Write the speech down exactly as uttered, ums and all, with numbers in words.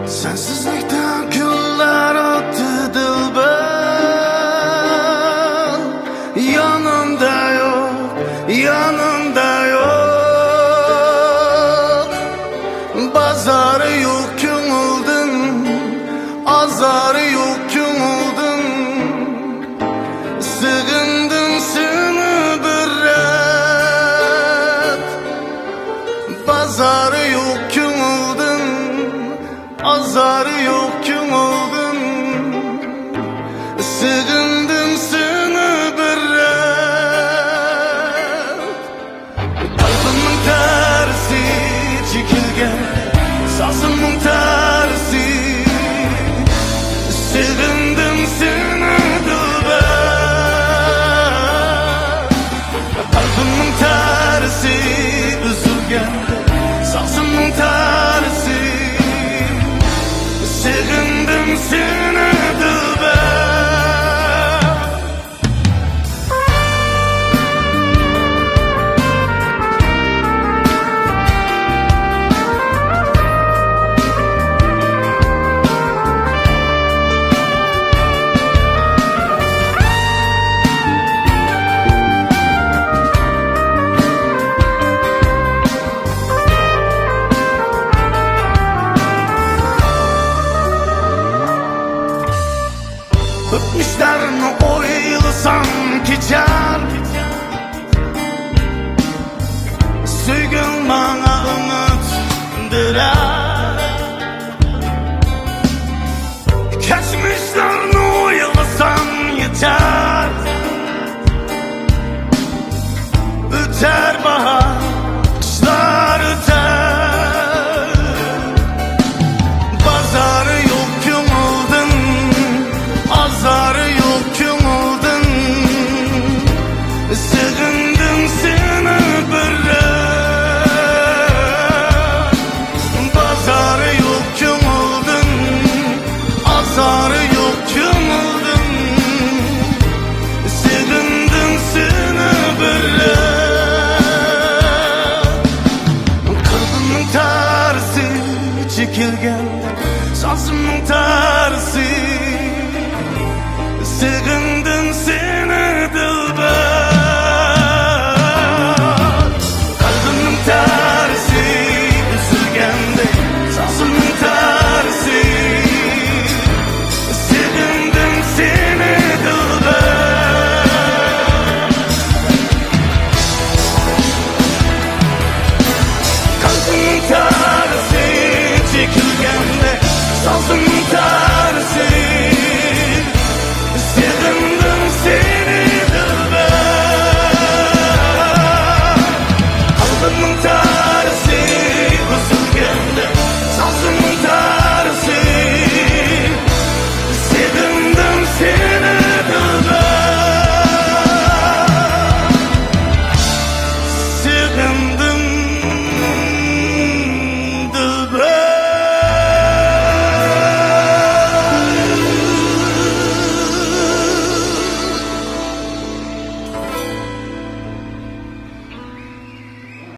سەنسىزلىكتە كۈنلەر ئۆتتى دىلبەر، يېنىڭدا يوق، يېنىڭدا يوق. بازارى يوق كۆڭۈلدىن، ئازارى يوق كۆڭۈلدىن. سېغىندىم سېنى بىر رەت، بازارى يوق كۆڭۈلدىن. ئازارى يوق كۆڭۈلدىن، سېغىندىم سېنى بىر رەت. قەلبىمنىڭ تارىسى چېكىلگەن، سازىمنىڭ تارىسى. سېغىندىم سېنى دىلبەر. قەلبىمنىڭ تارىسى ئۈزۈلگەن، سازىمنىڭ تارىسى. سېغىندىم سېنى دىلبەر. ئۆتمۈشلەرنى ئويلىسام كېچەر، سۆيگۈڭ ماڭا ئۈمىد بېرەر. كەچمىشلەرنى ئويلىسام يېتەر، ئۆتەر باھار، قىشلار ئۆتەر. بازارى يوق كۆڭۈلدىن، ئازارى يوق كۆڭۈلدىن. سېغىندىم سېنى بىر رەت. بازارى يوق كۆڭۈلدىن، ئازارى يوق كۆڭۈلدىن. سېغىندىم سېنى بىر رەت. قەلبىمنىڭ تارىسى چېكىلگەن، سازىمنىڭ تارىسى. سېغىندىم سېنى دىلبەر. قەلبىمنىڭ تارىسى ئۈزۈلگەندەك، سازىمنىڭ تارىسى. سېغىندىم سېنى دىلبەر. قەلبىمنىڭ تارىسى چېكىلگەندەك، سازىمنىڭ